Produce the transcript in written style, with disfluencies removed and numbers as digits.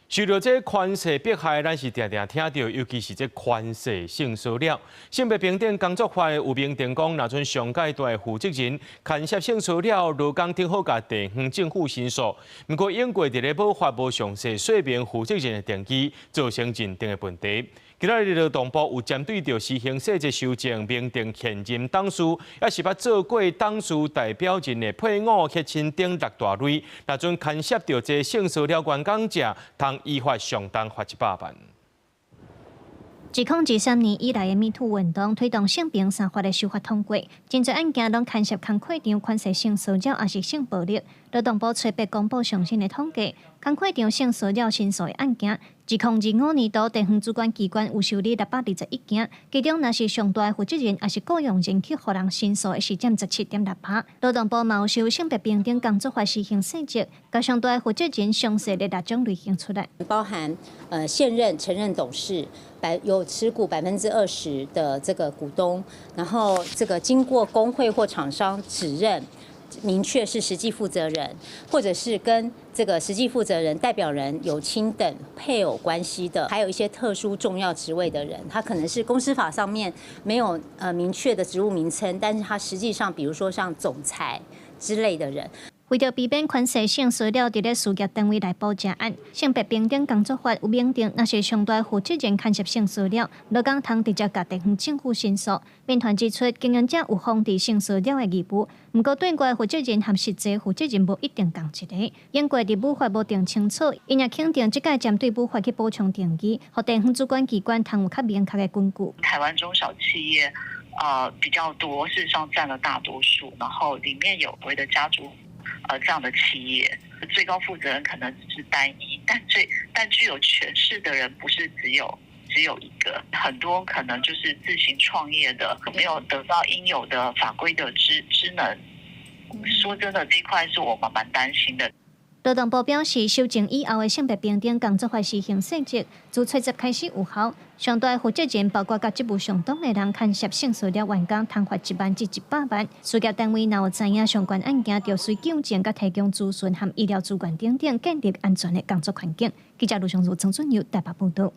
受著這權勢迫害，咱是定定聽著，尤其是這權勢性騷擾。性別平等工作法有明定講，若賰上蓋大的負責人牽涉性騷擾，勞工頂好共地方政府申訴。毋過英國佇咧母法無詳細說明負責人的定義，造成認定的問題。今仔日勞動部有針對著施行細則修正，明定現任董事，抑是捌做過董事代表人的配偶、血親等六大類，若賰牽涉著這性騷擾員工者，通依法上重罰100萬。2023年以來的 MeToo 運動推動性平三法的修法通過，真濟案件攏牽涉工課場權勢性騷擾，抑是性暴力。勞動部初八公布上新的統計，工課場性騷擾申訴的案件，2025年度地方主管機關有受理621件，其中若是上大的負責人，抑是僱傭人去予人申訴的是佔17.6%。勞動部嘛有修性別平等工作法施行細則，共上大的負責人詳細列六種類型出來，包含現任、曾任董事。有持股20%的這個股東，然後這個經過工會或廠商指認，明確是實際負責人，或者是跟這個實際負責人代表人有親等配偶關係的，還有一些特殊重要職位的人，他可能是公司法上面沒有明確的職務名稱，但是他實際上，比如說像總裁之類的人。為著避免權勢性騷擾佇咧事業單位內部成案，性別平等工作法有明定，若是上大負責人牽涉性騷擾，勞工通直接共地方政府申訴。民團指出，經營者有防治性騷擾的義務，毋過對外負責人和實際負責人無一定仝一个。英國佇母法無定清楚，𪜶也肯定這擺針對母法去補充定義，予地方主管機關通有較明確的根據。台灣中小企業比較多，事實上佔了大多數，然後裡面有所謂的家族這樣的企業，最高負責人可能只是單一，但具有權勢的人不是只有一個，很多可能就是自行創業的，沒有得到應有的法規的支能。說真的，這一塊是我們蠻擔心的。勞動部表示，修正以後的性別平等工作法施行細則，自初十開始有效。上大負責人包括佮職務相當的人牽涉性騷擾員工，通罰1萬至100萬。事業單位若有知影相關案件，著隨糾正佮提供資訊和醫療資源等等，建立安全的工作環境。記者盧尚如、曾俊佑台北報導。